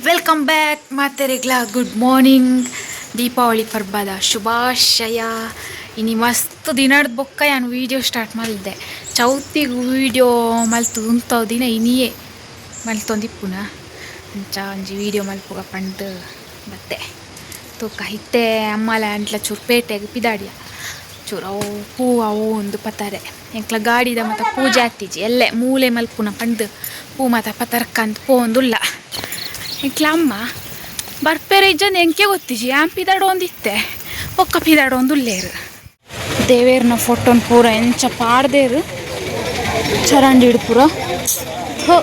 Welcome back ಮಾತೆರೆಗ್ಲ good morning. Deepavali ಪರ್ಬದ ಶುಭಾಶಯ. ಇನಿ ಮಸ್ತ್ ದಿನದ ಬೊಕ್ಕ ಯಾನ್ ವೀಡಿಯೋ ಸ್ಟಾರ್ಟ್ ಮಲ್ದೆ. ಚೌತಿಗ್ ವೀಡಿಯೋ ಮಲ್ತು ಉಂತವು ದಿನ ಇನಿಯೇ ಮಲ್ತೊಂದಿಪ್ಪುನ ಅಂಚ ಒಂಜಿ ವೀಡಿಯೋ ಮಲ್ಪುಗ ಪಂಡ್ ಬತ್ತೆ ತೂಕ. ಇತ್ತೆ ಅಮ್ಮಲ ಅಂಟ್ಲ ಚೂರು ಪೇಟೆಗ್ ಪಿದಾಡಿಯ, ಚೂರು ಅವು ಪೂ ಅವು ಒಂದು ಪತ್ತಾರೆ. ಎಂಕ್ಲ ಗಾಡಿದ ಮಾತ ಪೂಜೆ ಆತಿಜಿ, ಎಲ್ಲೆ ಮೂಲೆ ಮಲ್ಪುನ ಪಂಡ್ ಪೂ ಮಾತ ಪತರ್ಕಂತ ಪೋಂದುಲ್ಲ. ಎಂಕ್ಲ ಅಮ್ಮ ಬರ್ಪೆರೆ ಇಜ್ಜಂದು ಎಂಕೆ ಗೊತ್ತಿಜಿ. ಆನ್ ಪಿದಾಡೊಂದಿತ್ತೆ, ಬೊಕ್ಕ ಪಿದಾಡೊಂದುಲ್ಲೇರು. ದೇವೇರ್ನ ಫೋಟೋನ್ ಪೂರ ಎಂಚ ಪಾಡ್ದೇರು ಚರಂಡಿಡ್ ಪೂರ. ಥು,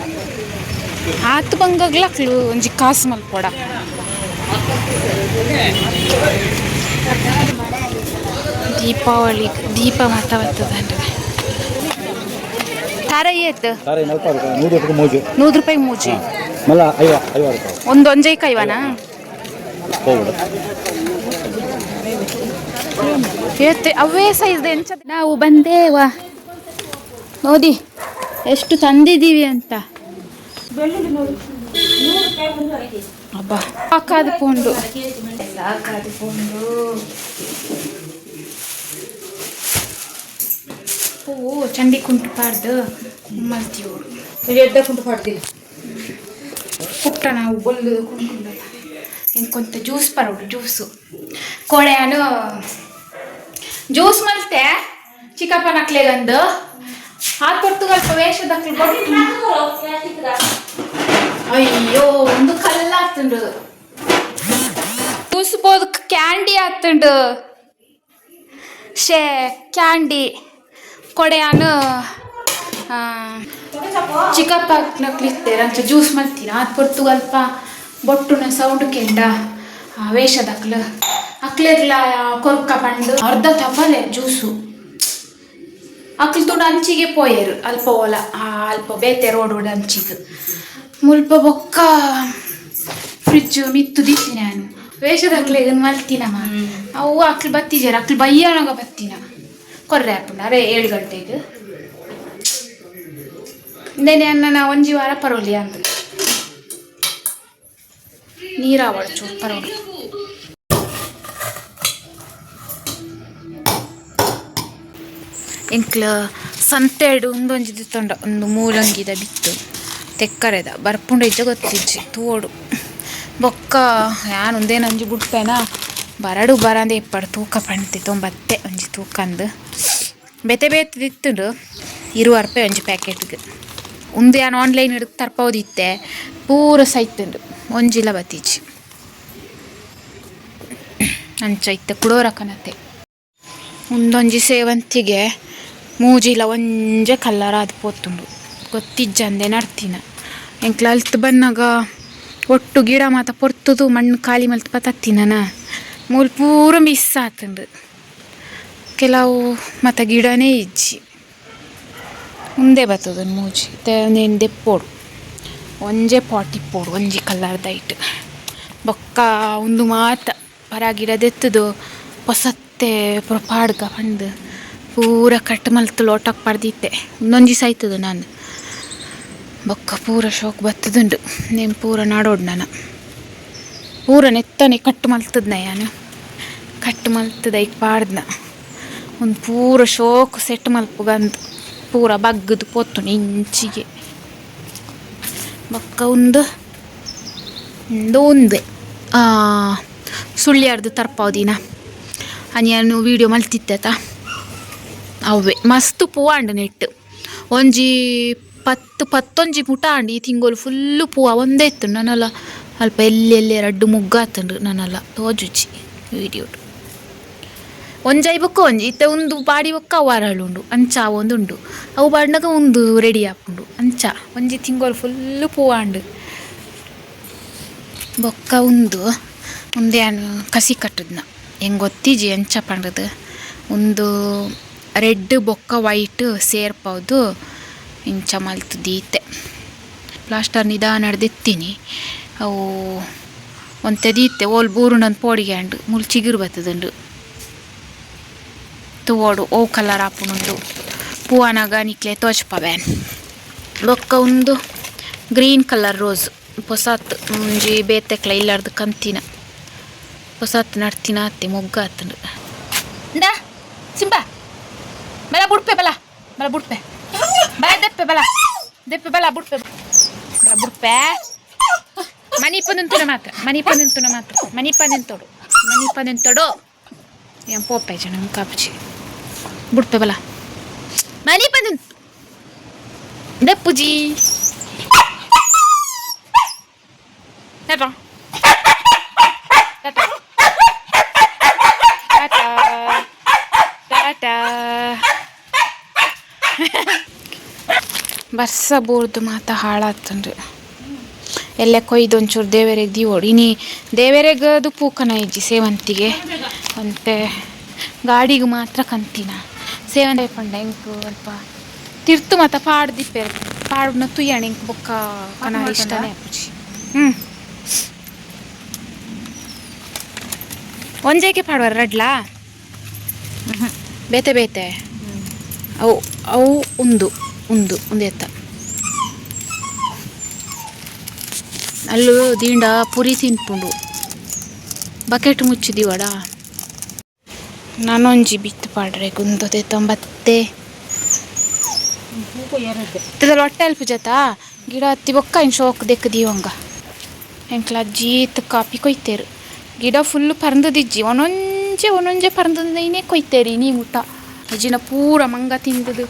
ಆತ್ ಬಂಗಗ್ಲ ಅಕ್ಲು ಒಂಜಿ ಕಾಸು ಮಲ್ಪೊಡ. ದೀಪಾವಳಿ ದೀಪ ಮಾತ ಬರ್ತದಂಡ. ತಾರ ಏತ್? 100 ರೂಪಾಯಿ ಮೂಜು. 100 ರೂಪಾಯಿ ಮೂಜಿ. ಮಲ್ಲ ಐವ 50 ರೂಪಾಯಿ. ಒಂದು ಒಂಜೈಕ ಐವನಾ? ಹೋಗ್ಬಿಡು. ಏತ್ ಅವೇ ಸೈಜ್ ಎಂಚ? ನಾವು ಬಂದೇವಾ ನೋಡಿ ಎಷ್ಟು ತಂದಿದ್ದೀವಿ ಅಂತ. ಅಬ್ಬಾ, ಸಾಕಾದ ಪೋಂಡು, ಸಾಕಾದ ಪೋಂಡು. ಹೂವು ಚಂಡಿ ಕುಂಟು ಪಾಡ್ದು ಮಲ್ತಿಯೋಡು. ಎಡ್ಡೆ ಕುಂಟು ಪಾಡ್ದಿಲ್ಲ. ಪುಟ್ಟ ನಾವು ಬೊಲ್ದು ಕುಂಟುಂಡಲ್ಲ. ಇಂಕೊಂತ ಜ್ಯೂಸ್ ಪರೋಡು, ಜ್ಯೂಸು ಕೋಳೆನು ಜ್ಯೂಸ್ ಮಲ್ತೆ ಚಿಕ್ಕಪ್ಪನ ಅಕ್ಲೆಗಂದು. ಆ ಪೊರ್ತುಗಲ್ಪ ವೇಷದಕ್ಲು ಬೊಟ್ಟು. ಅಯ್ಯೋ, ಒಂದು ಕಲ್ಲಾತುಂಡು. ಜ್ಯೂಸ್ ಪೋದು ಕ್ಯಾಂಡಿ ಆತುಂಡು. ಶೇ, ಕ್ಯಾಂಡಿ ಕೊಡೆಯಾನು ಚಿಕ್ಕಪ್ಪ ನಕ್ಲಿತ್ತೇರ ಅಂಚ ಜ್ಯೂಸ್ ಮಲ್ತೀನ. ಆತ್ ಪೊರ್ತುಗಲ್ಪ ಬೊಟ್ಟುನ ಸೌಂಡ್ ಕೆಂಡ ವೇಷದಕ್ಲು ಅಕ್ಲೆಗ್ಲ ಕೊರ್ಕ ಪಂಡು ಅರ್ಧ ತಪಲೆ ಜ್ಯೂಸು. ಅಕ್ಲು ತುಂಡು ಅಂಚಿಗೆ ಪೋಯೆರು. ಅಲ್ಪ ಓಲ ಅಲ್ಪ ಬೇತೆ ರೋಡ್ ಅಂಚಿಗೆ ಮುಲ್ಪ. ಬೊಕ್ಕ ಫ್ರಿಜ್ ಮಿತ್ತು ದಿತ್ತಿ ನಾನು. ವೇಷದಕ್ಲೆಗ್ ಮಲ್ತಿನಮ್ಮ ಅವು. ಅಕ್ಲು ಬತ್ತಿಜಾರ, ಅಕ್ಲು ಬಯ್ಯಾನಾಗ ಬತ್ತಿನ ಕೊರ್ರೆ ಆಪುಂಡು. ಅರೆ, 7 ಗಂಟೆಗೆ ಇಂದೇನೆ ಅನ್ನ ಒಂಜಿ ವಾರ ಪರೋಲಿ ಅಂದ್. ನೀರಾವಳು ಚೂರು ಪರೋಲಿ. ಎಂಕ್ಲ ಸಂತೆಡು ಉಂದೊಂಜಿ ದಿತ್ತೊಂಡ ಒಂದು ಮೂಲಂಗಿದ ಬಿತ್ತು ತೆಕ್ಕರೆದ ಬರ್ಪುಂಡ ಇಜ್ಜ ಗೊತ್ತಿಜ್ಜಿ, ತೋಡು. ಬೊಕ್ಕ ಯಾನ್ ಉಂದೇನೊಂಜಿ ಬುಡ್ಪೆನ ಬರಡು ಬರಂದೆ ಇಪ್ಪಡು ತೂಕ ಪಂತಿ ತೊಂಬತ್ತೆ. ಒಂಜಿ ತೂಕಂದು ಬೇತೆ ಬೇತೆ ದಿತ್ತುಂಡು. 20 ರೂಪಾಯಿ ಒಂಜಿ ಪ್ಯಾಕೆಟ್ಗೆ. ಉಂದು ಯಾನ್ ಆನ್ಲೈನ್ ಹಿಡ್ದು ತರ್ಪೋದಿತ್ತೆ, ಪೂರ ಸೈತುಂಡು, ಒಂಜಿಲ ಬತ್ತಿಜ್ಜಿ. ಅಂಚ ಇತ್ತೆ ಕುಡೋರ ಕನತೆ. ಉಂದೊಂಜಿ ಸೇವಂತಿಗೆ ಮೂಜಿಲ ಒಂಜೆ ಕಲ್ಲರ್ ಆದ್ ಪೋತುಂಡು, ಗೊತ್ತಿಜ್ಜಂದೆ ನಡ್ತಿನ. ಎಂಕ್ಲ ಅಲ್ತ್ ಬನ್ನಗ ಒಟ್ಟು ಗಿಡ ಮಾತ ಪೊರ್ತುದು ಮಣ್ಣು ಖಾಲಿ ಮಲ್ತ್ ಪತತ್ತಿನನ. ಮೂಲು ಪೂರ ಮಿಸ್ ಆತುಂಡು, ಕೆಲವು ಮಾತ ಗಿಡನೇ ಇಜ್ಜಿ. ಉಂದೇ ಬತ್ತದ ಮೂಜಿ ನೇನ್ ದೆಪ್ಪೋಡು, ಒಂಜೆ ಪಾಟ್ ಇಪ್ಪೋಡು ಒಂಜಿ ಕಲರ್ದ ಐಟ್. ಬೊಕ್ಕ ಉಂದು ಮಾತ ಪರ ಗಿಡ ದೆತ್ತುದು ಪೊಸತ್ತೆ ಪೂರ ಪಾಡ್ಗ ಪಂದ್ ಪೂರ ಕಟ್ ಮಲ್ತ್ ಲೋಟಕ್ ಪಾಡ್ದಿತ್ತೆ. ಉಂದೊಂಜಿ ಸೈತದ ನಾನು. ಬೊಕ್ಕ ಪೂರ ಶೋಕ್ ಬತ್ತದುಂಡು. ನೇನ್ ಪೂರ ನಾಡೋಡು ನನ ಪೂರ ನೆತ್ತನೆ ಕಟ್ ಮಲ್ತದ್ನ ಯಾನ್. ಕಟ್ ಮಲ್ತದ ಐಕ್ ಪಾಡ್ದ್ನ. ಒಂದು ಪೂರ ಶೋಕ್ ಸೆಟ್ ಮಲ್ಪುಗಂದ್ ಪೂರ ಬಗ್ಗದು ಪೋತುಂಡು ಇಂಚಿಗೆ. ಬೊಕ್ಕ ಉಂದು ಉಂದು ಉಂದೆ ಸುಳ್ಯಾರ್ದು ತರ್ಪಾವ್ದಿನ ಅನಿ ವೀಡಿಯೋ ಮಲ್ತಿತ್ತೆತ ಅವ್ವೆ. ಮಸ್ತ್ ಪೂ ಆಂಡ್ ನೆಟ್. ಒಂಜಿ ಪತ್ತು ಪತ್ತೊಂಜಿ ಮುಟ ಆಂಡ್. ಈ ತಿಂಗೊಲು ಫುಲ್ಲು ಪೂವ ಒಂದೇ ಇತ್ತು. ನನಲ ಅಲ್ಪ ಎಲ್ಲಿ ಎಲ್ಲಿ ರಡ್ಡು ಮುಗ್ಗಾತುಂಡು, ನನಲ ತೋಜುಜಿ ವೀಡಿಯೋಡು. ಒಂಜೈ ಬೊಕ್ಕ ಒಂಜಿ ಇತ್ತೆ ಉಂದು ಪಾಡಿ ಬೊಕ್ಕ ಅವು ಅರಳುಂಡು. ಅಂಚ ಒಂದುಂಡು, ಅವು ಪಾಡ್ನಗ ಉಂದು ರೆಡಿ ಆಪುಂಡು. ಅಂಚ ಒಂಜಿ ತಿಂಗೊಲು ಫುಲ್ಲು ಪೂ ಆಂಡ್. ಬೊಕ್ಕ ಉಂದು ಉಂದು ಯಾನ್ ಕಸಿ ಕಟ್ಟುದ್ನ, ಎಂಕ್ ಗೊತ್ತಿಜಿ ಎಂಚ ಪಂಡುದು. ಉಂದು ರೆಡ್ ಬೊಕ್ಕ ವೈಟ್ ಸೇರ್ಪವುದು ಇಂಚ ಮಲ್ತ್ ದೀತೆ. ಪ್ಲಾಸ್ಟರ್ ನಿಧಾನ ದೆತ್ತೀನಿ. ಅವು ಒಂತೆ ದೀತೆ, ಓಲ್ ಬೂರುಂಡಂದ್ ಪೋಡಿಗೆ ಆಂಡ್. ಮೂಲು ಚಿಗುರು ಬತ್ತುದುಂಡು, ತೂವೊಡು ಓ ಕಲರ್ ಆಪುಂಡು. ಪೂವನಾಗ ನಿಕ್ಲೆ ತೋಜ್ಪವೆ. ಬೊಕ್ಕ ಉಂದು ಗ್ರೀನ್ ಕಲರ್ ರೋಸ್. ಪೊಸಾತ್ ಒಂಜಿ ಬೇತೆಕ್ಲ ಇಲ್ಲಾರ್ದು ಕಂತಿನ ಪೊಸಾತ್ ನಡ್ತಿನ ಅತ್ತೆ ಮೊಗ್ಗ ಆತಂಡು. ಇಂದಾ ಸಿಂಬಾ ಬಲ ಬುಡ್ಪೆ ಬಲ ಬಲ ಬುಡ್ಪೆ ಬಲ ದೆಪ್ಪೆ ಬಲ ದೆಪ್ಪೆ ಬಲ ಬುಡ್ಪೆ ಬಲ ಬುಡ್ಪೆ. ಮನಿಪ ನಿಂತುನ ಮಾತ್ರ, ಮನಿಪ ನಿಂತುನ ಮಾತ್ರ, ಮನಿಪ ನಿಂತೋಡು, ಮನಿಪ ನಿಂತೋಡು. ಏನ್ ಪೋಪೆ ಜನ ಕಾಪುಚಿ ಬುಡ್ಪೆ ಬಲ ಮನಿಪ ನಿಂತು ದೆಪ್ಪುಜಿ. ಟಾಟಾ ಟಾಟಾ ಟಾಟಾ ಟಾಟಾ. ಬರ್ಸ ಬೋರ್ದು ಮಾತ ಹಾಳಾತನ್ರಿ. ಎಲ್ಲ ಕೊಯ್ದು ಒಂಚೂರು ದೇವರಿಗೆ ದೀವೋಡು. ಇನಿ ದೇವರಿಗೆ ಅದು ಪೂಕನ ಇಜ್ಜಿ ಸೇವಂತಿಗೆ ಅಂತೆ, ಗಾಡಿಗೆ ಮಾತ್ರ ಕಂತಿನ ಸೇವಂತಿ ಪಂಡ. ಎಂಕ್ ಅಲ್ಪ ತಿರ್ತು ಮಾತ ಪಾಡ್ದಿಪ್ಪೆರ್, ಪಾಡ್ನ ತುಯ್ಯಣ ಎಂಕ್ ಬೊಕ್ಕ ಕನಾರಿ ಇಷ್ಟನೇ ಆಪುಜಿ. ಒಂಜೇಕೆ ಪಾಡುವರ ರಡ್ಲಾ ಬೇತೆ ಬೇತೆ ಅವು ಅವು ಉಂದು ಉಂದು ಉಂದು ಎತ್ತ ಅಲ್ಲು ದಿಂಡ ಪುರಿ ತಿನ್ಪುಂಡು. ಬಕೆಟ್ ಮುಚ್ಚಿದೀವಡ. ನಾನೊಂಜಿ ಬಿತ್ತು ಪಾಡ್ರೆ ಗುಂದೊದೆ ತೊಂಬತ್ತೆ ಹೊಟ್ಟೆ ಅಲ್ಪ ಜತಾ ಗಿಡ ಹತ್ತಿ ಬೊಕ್ಕ ಇನ್ ಶೋಕ್ ದೆಕ್ ದೀವಂಗ. ಎಂಕ್ಲ ಅಜ್ಜಿ ಕಾಪಿ ಕೊಯ್ತೇರು. ಗಿಡ ಫುಲ್ ಪರ್ಂದದಿಜ್ಜಿ, ಒಂದೊಂಜೆ ಒಂದೊಂಜೆ ಪರ್ಂದೈನೇ ಕೊಯ್ತೇರಿ. ನೀ ಮುಟ್ಟ ಅಜ್ಜಿನ ಪೂರ ಮಂಗ ತಿಂದದು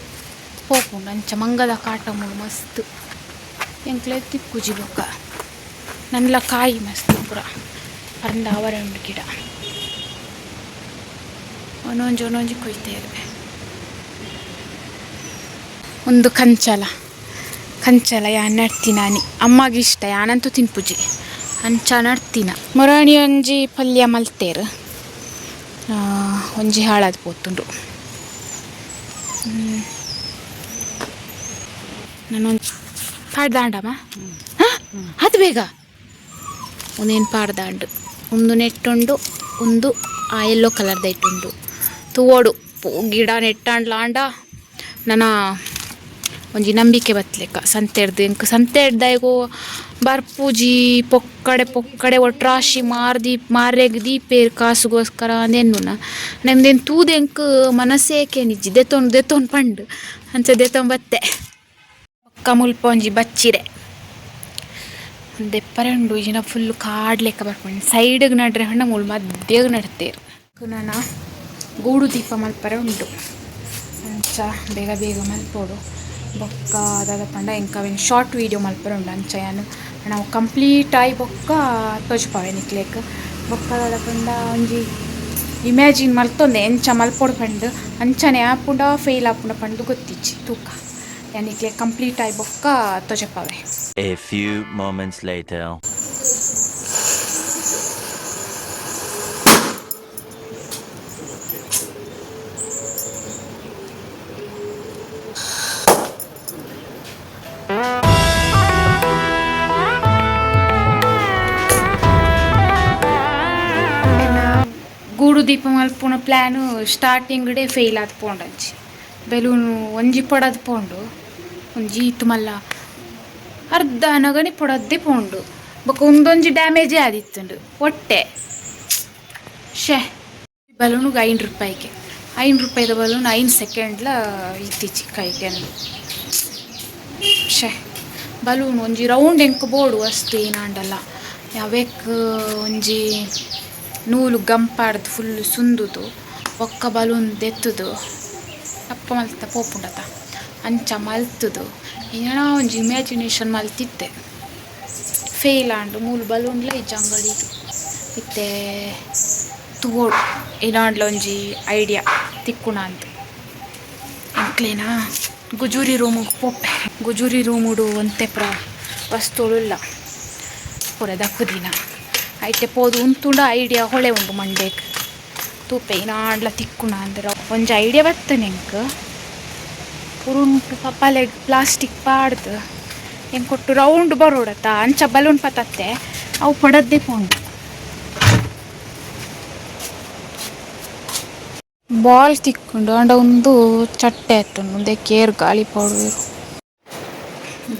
ಪೋಪುಂಡು. ಅಂಚ ಮಂಗದ ಕಾಟ ಮುಳು ಮಸ್ತ್. ಎಂಕ್ಲೆ ತಿಪ್ಪುಜಿ ಬೊಕ್ಕ ನನ್ಲ ಕಾಯಿ ಮಸ್ತ್ ಪೂರ ಪರ್ಂದ ಅವರ ಉಂಡು. ಗಿಡ ಒಂದೊಂಜಿ ಒಂದೊಂಜಿ ಕೊಯ್ತೇರು. ಒಂದು ಕಂಚಲ ಕಂಚಲ ಯಾನ್ ನಡ್ತಿನಾನಿ. ಅಮ್ಮಗೆ ಇಷ್ಟ, ಯಾನಂತೂ ತಿನ್ಪುಜಿ. ಅಂಚ ನಡ್ತಿನ. ಮೊರಣಿ ಒಂಜಿ ಪಲ್ಯ ಮಲ್ತೇರು, ಒಂಜಿ ಹಾಳಾದ್ ಪೋತುಂಡು. ನಾನೊಂದು ಪಾಡ್ದಾಂಡಮ್ಮ ಅದು ಬೇಗ ಒಂದೇನು ಪಾಡ್ದಾಂಡು. ಒಂದು ನೆಟ್ಟುಂಡು, ಒಂದು ಆ ಯೆಲ್ಲೋ ಕಲರ್ದ ಇಟ್ಟುಂಡು. ತೂವೋಡು ಗಿಡ ನೆಟ್ಟಾಂಡ್ಲಾಂಡ ನನ್ನ ಒಂಜಿ ನಂಬಿಕೆ ಬತ್ಲೆಕ್ಕ. ಸಂತೆಡ್ದು ಎಂಕ್ ಸಂತೆಡ್ದಾಯ್ಗೋ ಬರ್ಪೂಜಿ. ಪೊಕ್ಕಡೆ ಪೊಕ್ಕಡೆ ಒಟ್ರಾಶಿ ಮಾರ್ದಿ ಮಾರ್ರೆಗ್ ದೀಪೇರ್ ಕಾಸುಗೋಸ್ಕರ ಅಂದೆನ್ನುನ. ನಮ್ದೇನು ತೂದು ಎಂಕ್ ಮನಸ್ಸೇ ಕೇನಿಜ್ಜಿ. ದೆತ್ತೊಂದು ದೆತ್ತೊಂದು ಪಂಡು ಅಂಚ ದೆತ್ತೊಂಬತ್ತೆ. ಬೊಕ್ಕ ಮುಲ್ಪ ಒಂಜಿ ಬಚ್ಚಿರೆ ದೆಪ್ಪರೆ ಉಂಡು. ಈಜಿನ ಫುಲ್ ಕಾಡ್ ಲೆಕ್ಕ ಬರ್ಪುಂಡು. ಸೈಡ್ಗ್ ನಡ್ರೆ ಪಂಡ ಮೂಲು ಮಧ್ಯಗ್ ನಡ್ತೇರ್. ನನ ಗೂಡು ದೀಪ ಮಲ್ಪರೆ ಉಂಡು. ಅಂಚ ಬೇಗ ಬೇಗ ಮಲ್ಪೊಡು. ಬೊಕ್ಕ ದಾದ ಪಂಡ ಎಂಕ್ ಅವೆನ್ ಶಾರ್ಟ್ ವೀಡಿಯೋ ಮಲ್ಪರೆ ಉಂಡು. ಅಂಚ ಯಾನ್ ನಾವು ಕಂಪ್ಲೀಟ್ ಆಯಿ ಬೊಕ್ಕ ತೋಜ್ಪಾವೆ ನಿಕ್ಲೆಗ್. ಬೊಕ್ಕ ದಾದ ಪಂಡ ಒಂಜಿ ಇಮ್ಯಾಜಿನ್ ಮಲ್ತೊಂದೆ ಎಂಚ ಮಲ್ಪೊಡು ಪಂಡ್. ಅಂಚನೆ ಆಪುಂಡ ಫೇಲ್ ಆಪುಂಡ ಪಂದ್ ಗೊತ್ತಿಜ್ಜಿ. ತೂಕ, ಯಾನ್ ನಿಕ್ಲೆಗ್ ಕಂಪ್ಲೀಟ್ ಆಯಿ ಬೊಕ್ಕ ತೋಜಪಾವೆ. A few moments later. ಗೂಡು ದೀಪ ಮಲ್ಪುನ ಪ್ಲ್ಯಾನು ಸ್ಟಾರ್ಟಿಂಗ್ ಡೇ ಫೇಲ್ ಆದ್ ಪೋಂಡಂಚಿ. ಬೆಲೂನು ಒಂಜಿ ಪೊಡದ್ ಪೋಂಡು, ಒಂಜಿ ಈತ್ ಮಲ್ಲ ಅರ್ಧ ಅನಗನೆ ಪೊಡದ್ದೇ ಪೋಂಡು. ಬೊಕ ಉಂದೊಂಜಿ ಡ್ಯಾಮೇಜೇ ಆದಿತ್ತುಂಡು ಒಟ್ಟೆ. ಶೇ, ಬಲೂನುಗೆ 5 ರೂಪಾಯಿಗೆ, 5 ರೂಪಾಯಿದ ಬಲೂನ್ 5 ಸೆಕೆಂಡ್ಲ ಇತ್ತೀಚಿ ಕೈಗೆ. ಶೇ, ಬಲೂನ್ ಒಂಜಿ ರೌಂಡ್ ಎಂಕ್ ಬೋಡು ಅಸ್ತು ಏನಾಂಡಲ. ಅವೆಕ್ ಒಂಜಿ ನೂಲು ಗಂಪಾಡ್ದು ಫುಲ್ ಸುಂದುದು ಬೊಕ್ಕ ಬಲೂನ್ ದೆತ್ತುದು ಅಪ್ಪ ಮಲ್ತ ಪೋಪುಂಡತ. ಅಂಚ ಮಲ್ತುದು ಏನೋ ಒಂಜಿ ಇಮ್ಯಾಜಿನೇಷನ್ ಮಲ್ತಿತ್ತೆ, ಫೇಲ್ ಆಂಡ್. ಮೂಲು ಬಲೂನ್ಲ ಇಜ್ಜಿ ಅಂಗಡಿಡ್ ಇತ್ತೆ. ತೂವೊಡು ಏನಾಂಡ್ಲ ಒಂಜಿ ಐಡಿಯಾ ತಿಕ್ಕುಣ ಅಂದ್. ಎಂಕ್ಲೆನಾ ಗುಜೂರಿ ರೂಮುಗು ಪೋಪೆ. ಗುಜೂರಿ ರೂಮುಡು ಒಂತೆ ಪೂರ ವಸ್ತುಲು ಪೂರ ದಕ್ಕುದಿನ. ಐತೆ ಪೋದು ಉಂತುಂಡ ಐಡಿಯಾ ಹೊಳೆ ಉಂಡು ಮಂಡೇಗ್. ತೂಪೆ ಏನಾಂಡ್ಲ ತಿಕ್ಕುಣ ಅಂದ್ರೆ. ಒಂಜಿ ಐಡಿಯಾ ಬತ್ತನೆ ಎಂಕ್. ಉರುಂಟು ಪಪಾಲೆಗ್ ಪ್ಲಾಸ್ಟಿಕ್ ಪಾಡ್ದು ಎಂಕೊಟ್ಟು ರೌಂಡ್ ಬರೋಡತ್ತ, ಅಂಚ ಬಲೂನ್ ಪತ್ತತ್ತೆ. ಅವು ಪಡದ್ದೇ ಪೋಂಡು. ಬಾಲ್ ತಿಕ್ಕುಂಡು ಆಂಡ ಉಂದು ಚಟ್ಟೆ ಆತುಂಡು. ಉಂದೆ ಕೇರ್ ಗಾಳಿ ಪಾಡುವೆರ್.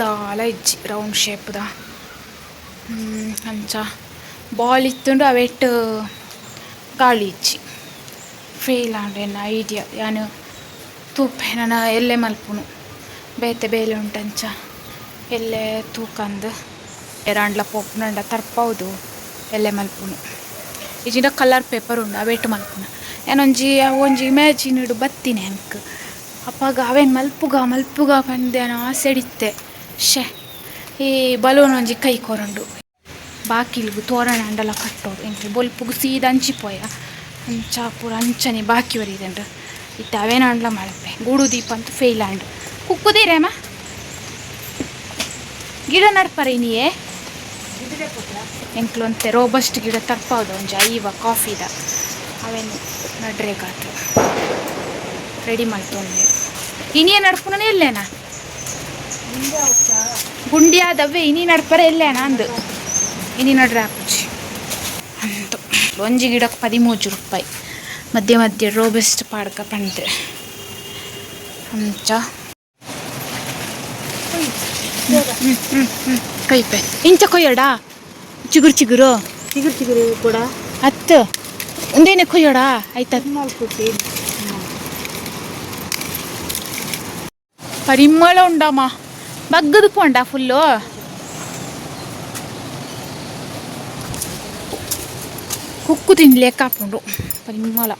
ದಾಲ ಇಜ್ಜಿ ರೌಂಡ್ ಶೇಪ್ದ. ಅಂಚ ಬಾಲ್ ಇತ್ತುಂಡು ಅವೆಟ್ ಗಾಳಿ ಇಜ್ಜಿ ಫೇಲ್ ಆಂಡ್ ಎನ್ನ ಐಡಿಯಾ. ಯಾನ್ ತೂಪೆ ನನ ಎಲ್ಲೆ ಮಲ್ಪುನು ಬೇತೆ ಬೇಲೆ ಉಂಟಂಚ ಎಲ್ಲೆ ತೂಕಂದು ಏರಾಂಡ್ಲ ಪೋಪುನಂಡ ತರ್ಪೌದು ಎಲ್ಲೆ ಮಲ್ಪುನು. ಇಜ್ಜಿಂಡ ಕಲರ್ ಪೇಪರ್ ಉಂಡು ಅವೆಟ್ ಮಲ್ಪುನ. ಯಾನೊಂಜಿ ಒಂಜಿ ಇಮ್ಯಾಜಿನ್ಡ್ ಬತ್ತಿನಿ ಎಂಕ್ ಅಪಗ ಅವೇನು ಮಲ್ಪುಗ ಮಲ್ಪುಗ ಪಂದ್ ಯಾನ್ ಆಸೆಡಿತ್ತೆ. ಶೇ ಈ ಬಲೂನ್ ಒಂಜಿ ಕೈ ಕೊರುಂಡು. ಬಾಕಿಲ್ಗ್ ತೋರಣ ಆಂಡಲ ಕಟ್ಟೋಡು. ಎಂಕ್ ಬೊಲ್ಪುಗು ಸೀದ ಅಂಚಿ ಪೋಯ ಅಂಚ ಪೂರ ಅಂಚನೆ ಬಾಕಿ ಒರಿದುಂಡು. ಇತ್ತೆ ಅವೇನಾಂಡಲ ಮಲ್ಪೆ. ಗೂಡು ದೀಪ ಅಂತೂ ಫೇಲ್ ಆಂಡ್. ಕುಕ್ಕುದೀರೇಮ ಗಿಡ ನಡ್ಪರ ಇನಿಯೇ ಎಂಕ್ಲು ಒಂತೆ ರೋಬಸ್ಟ್ ಗಿಡ ತರ್ಪಾವ್ದ ಒಂಜಿ ಐವ ಕಾಫಿದ ಅವೇನು ನಡ್ರೆಗಾತು ರೆಡಿ ಮಲ್ತೊಂದೆ. ಇನಿಯೇ ನಡ್ಪುನ ಎಲ್ಲೇನಾ ಗುಂಡಿ ಆದವ್ವೆ ಇನಿ ನಡ್ಪರ ಎಲ್ಲೇನಾ ಅಂದು ಇನಿ ನಡ್ರೆ ಆಪುಜಿ ಅಂತು. ಒಂಜಿ ಗಿಡಕ್ಕೆ 13 ರೂಪಾಯಿ. ಮಧ್ಯೆ ಮಧ್ಯೆ ರೋಬಸ್ಟ್ ಪಾಡ್ಕ ಪಂಡ್ ಅಂಚ. ಕೊಯ್ಪೆ ಇಂಚ ಕೊಯ್ಯಡಾ ಚಿಗುರು ಚಿಗುರು ಚಿಗುರು ಚಿಗುರು ಕೂಡ. ಹತ್ತು ಒಂದೇನೆ ಕೊಯ್ಯೋಡಾ ಆಯ್ತಾ. ಪರಿಮಳ ಉಂಡಮ್ಮ ಬಗ್ಗದು ಪೋಂಡ ಫುಲ್ಲು. ಕುಕ್ಕು ತಿನ್ಲೇಕ ಆಪುಂಡು ಪರಿಮಳ.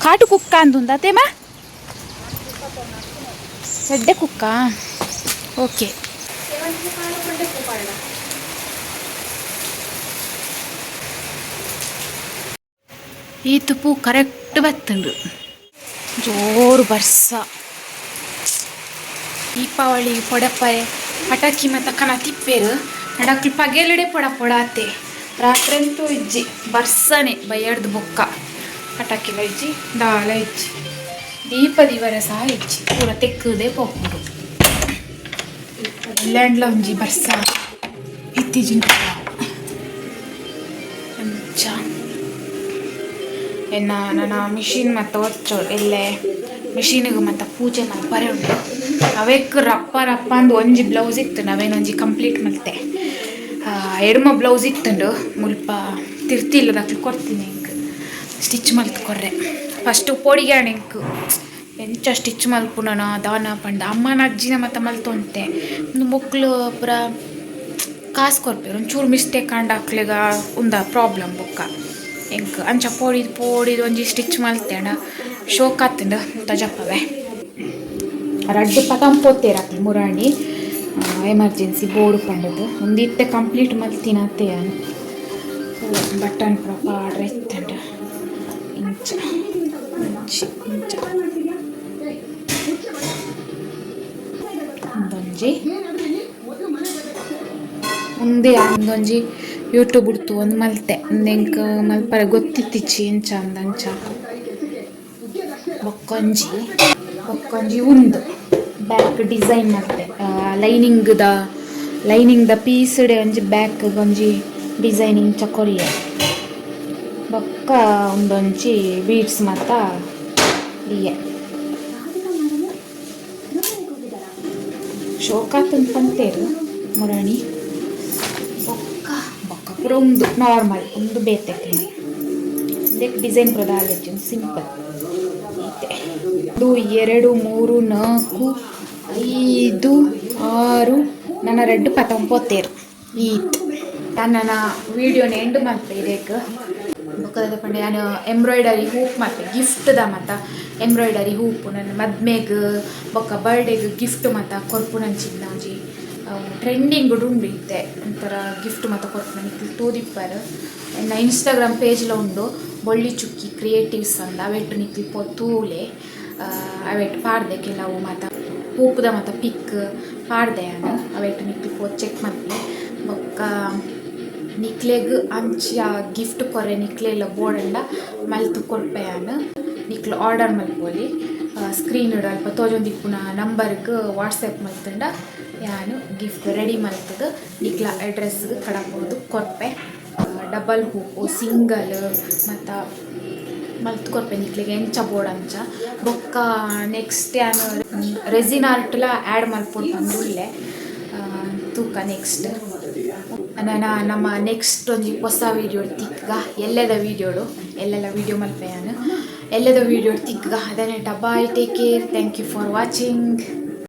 ಕಾಟು ಕುಕ್ಕ ಅಂದುಂದ ಅತೇಮ ಎಡ್ಡೆ ಕುಕ್ಕ. ಓಕೆ ಈ ತುಪ್ಪು ಕರೆಕ್ಟ್ ಬತ್ತುಂಡು. ಜೋರು ಬರ್ಸ. ದೀಪಾವಳಿ ಪೊಡಪರೆ ಪಟಾಕಿ ಮತ್ತ ಕನ ತಿಪ್ಪೇರು ನಡಕ್ಲು ಪಗೆಲುಡೆ ಪೊಡ ಪೊಡಾತೆ. ರಾತ್ರಿ ಅಂತೂ ಇಜ್ಜಿ ಬರ್ಸನೆ ಬಯ್ಯಡ್ದು ಬೊಕ್ಕ ಪಟಾಕಿಲ ಇಜ್ಜಿ ದಾಲ ಇಜ್ಜಿ ದೀಪ ದಿವರ ಸಹ ಇಜ್ಜಿ ಪೂರ ತೆಕ್ಕುದೇ ಪೋಪುಂಡು. ಲ್ಯಾಂಡ್ಲ ಒಂಜಿ ಬರ್ಸ ಇತ್ತೀಚಿನ ಅಂಚ. ಎನ್ನ ನನ್ನ ಮಿಷಿನ್ ಮತ್ತು ಒಚ್ಚೋಡು ಎಲ್ಲೆ ಮಿಷಿನ್ಗೆ ಮತ್ತು ಪೂಜೆ ಮಲ್ಪರೆ ಉಂಡು. ಅವೆಕ್ ರಪ್ಪ ರಪ್ಪ ಅಂದು ಒಂಜಿ ಬ್ಲೌಸ್ ಇತ್ತು ಅವೇನೊಂಜಿ ಕಂಪ್ಲೀಟ್ ಮಲ್ತೆ. ಎಡ್ಮ ಬ್ಲೌಸ್ ಇತ್ತುಂಡು ಮುಲ್ಪ ತಿರ್ತಿಲ್ಲದಕ್ಲು ಕೊರ್ತೀನಿ ಎಂಕ್ ಸ್ಟಿಚ್ ಮಲ್ತ್ ಕೊರ್ರೆ. ಫಸ್ಟು ಪೊಡಿಗ್ಯಾಣ ಎಂಕ್ ಎಂಚ ಸ್ಟಿಚ್ ಮಲ್ಪುನನ ದಾನ ಪಂಡ ಅಮ್ಮನ ಅಜ್ಜಿನ ಮತ್ತೆ ಮಲ್ತೊಂತೆ. ಮೊಕ್ಲು ಪೂರ ಕಾಸು ಕೊರ್ಪೆರ್ ಒಂಚೂರು ಮಿಸ್ಟೇಕ್ ಆಂಡ ಅಕ್ಲೆಗ ಉಂದ ಪ್ರಾಬ್ಲಮ್ ಬೊಕ್ಕ ಎಂಕ್. ಅಂಚ ಪೋಡಿದ್ ಪೋಡಿದ್ ಒಂಜಿ ಸ್ಟಿಚ್ ಮಲ್ತೆ ಅಣ್ಣ ಶೋಕ್ ಆತುಂಡು ತಜಪ್ಪವೆ. ರಡ್ಡ್ ಪತಂ ಪೋತೇರ್ ಅಕ್ಲು ಮುರಾಣಿ ಎಮರ್ಜೆನ್ಸಿ ಬೋರ್ಡ್ ಪಂಡದು ಒಂದು ಇತ್ತೆ ಕಂಪ್ಲೀಟ್ ಮಲ್ತಿನ ಅತ್ತೆ. ಯಾನ್ ಬಟನ್ ಪೂರ ಪಾಡ್ರೆ ಇತ್ತುಂಡು. ಇಂಚ ಇಂಚ ಇಂಚ ಉಂದೊಂಜಿ ಉಂದೇ ಉಂದೊಂಜಿ ಯೂಟ್ಯೂಬ್ ಒಂದು ಮಲ್ತೆ. ಉಂದು ಎಂಕ್ ಮಲ್ಪರೆ ಗೊತ್ತಿತ್ತಿಚ್ಚಿ ಇಂಚ ಅಂದ್ ಅಂಚ. ಬೊಕ್ಕೊಂಜಿ ಬೊಕ್ಕೊಂಜಿ ಉಂದು ಬ್ಯಾಕ್ ಡಿಸೈನ್ ಮಲ್ತೆ. ಲೈನಿಂಗ್ದ ಲೈನಿಂಗ್ದ ಪೀಸ್ಡೆ ಒಂಜಿ ಬ್ಯಾಕ್ ಒಂಜಿ ಡಿಸೈನ್ ಇಂಚ ಕೊರಿಯೆ. ಬೊಕ್ಕ ಉಂದೊಂಜಿ ಬೀಡ್ಸ್ ಮಾತ ದೀಯೆ. ಶೋಕಾತುಂಡು ಪಂತೇರು ಮುರಾಣಿ. ಬೊಕ್ಕ ಬೊಕ್ಕ ಪೂರ ಉಂದು ನಾರ್ಮಲ್ ಉಂದು ಬೇತೆ ಉಂದೆಕ್ ಡಿಸೈನ್ ಪೂರ ದಾಲ ಇಜ್ಜಿ, ಸಿಂಪಲ್ ಈತೆ. 1 2 3 4 5 6 ನನ ರಡ್ಡ್ ಪತೊಂದು ಪೋತೇರು ಈತ್. ನನ್ನ ವೀಡಿಯೋನ ಎಂಡ್ ಮಲ್ಪೆ ಇರೇಕ್. ಬೊಕ್ಕ ದಾದ ಪಂಡ ಯಾನ್ ಎಂಬ್ರಾಯ್ಡರಿ ಹೂಪ್ ಮಲ್ಪೆ ಗಿಫ್ಟ್ದ ಮಾತ ಎಂಬ್ರಾಯ್ಡರಿ ಹೂಪ್ ನನ್ನ ಮದ್ಮೆಗ್ ಬೊಕ್ಕ ಬರ್ಡೇಗ್ ಗಿಫ್ಟ್ ಮಾತ ಕೊರ್ಪುನಂಚಿನ ಒಂಜಿ ಟ್ರೆಂಡಿಂಗ್ ಉಂಡು ಇತ್ತೆ. ಒಂಥರ ಗಿಫ್ಟ್ ಮಾತ ಕೊರ್ಪುನ ನಿಕ್ಲ್ ತೂದಿಪ್ಪರ್. ಎನ್ನ ಇನ್ಸ್ಟಾಗ್ರಾಮ್ ಪೇಜ್ಲ ಉಂಡು ಬೊಳ್ಳಿ ಚುಕ್ಕಿ ಕ್ರಿಯೇಟಿವ್ಸ್ ಅಂದ್. ಅವೆಟ್ ನಿಕ್ಲ್ ಪೋ ತೂಲೆ. ಅವೆಟ್ ಪಾಡ್ದೆ ಕೆಲವು ಮಾತ ಹೂಪುದ ಮಾತ ಪಿಕ್ ಪಾಡ್ದೆ ಯಾನ್. ಅವೆಟ್ ನಿಕ್ಲ್ ಪೋ ಚೆಕ್ ಮಲ್ಪುಲೆ. ಬೊಕ್ಕ ನಿಕ್ಲೆಗ್ ಅಂಚ ಗಿಫ್ಟ್ ಕೊರ್ರೆ ನಿಕ್ಲೆಲ ಬೋಡಂಡ ಮಲ್ತ್ ಕೊರ್ಪೆ ಯಾನ್. ನಿಕ್ಲ್ ಆರ್ಡರ್ ಮಲ್ಪೊಲಿ. ಸ್ಕ್ರೀನ್ ಅಲ್ಪ ತೋಜೊಂದಿಪ್ಪುನ ನಂಬರ್ಗ್ ವಾಟ್ಸಪ್ ಮಲ್ತುಂಡ ಯಾನ್ gift ready ಮಲ್ತುದು ನಿಕ್ಲ ಅಡ್ರೆಸ್ಗ್ ಕಡಪುಡ್ದು ಕೊರ್ಪೆ. Double hoopoe single ಮಾತ ಮಲ್ತ್ ಕೊರ್ಪೆ ನಿಕ್ಲೆಗ್ ಎಂಚ ಬೋಡಂಚ. ಬೊಕ್ಕ ನೆಕ್ಸ್ಟ್ ಯಾನ್ ರೆಸಿನ್ ಆರ್ಟ್ಲ ಆ್ಯಡ್ ಮಲ್ಪೊಡು ಪಂದ್ ಉಲ್ಲೆ. ತೂಕ ನೆಕ್ಸ್ಟ್. ನನ್ನ ನಮ್ಮ ನೆಕ್ಸ್ಟ್ ಒಂಜಿ ಹೊಸ ವೀಡಿಯೋ ತಿಕ್ಕ ಎಲ್ಲದ ವೀಡಿಯೋಡು, ಎಲ್ಲೆಲ್ಲ ವೀಡಿಯೋ ಮಲ್ಪೆಯಾನು, ಎಲ್ಲದ ವೀಡಿಯೋ ತಿಕ್ಕ. ಅದನ್ನೇ. Bye, take care, thank you for watching.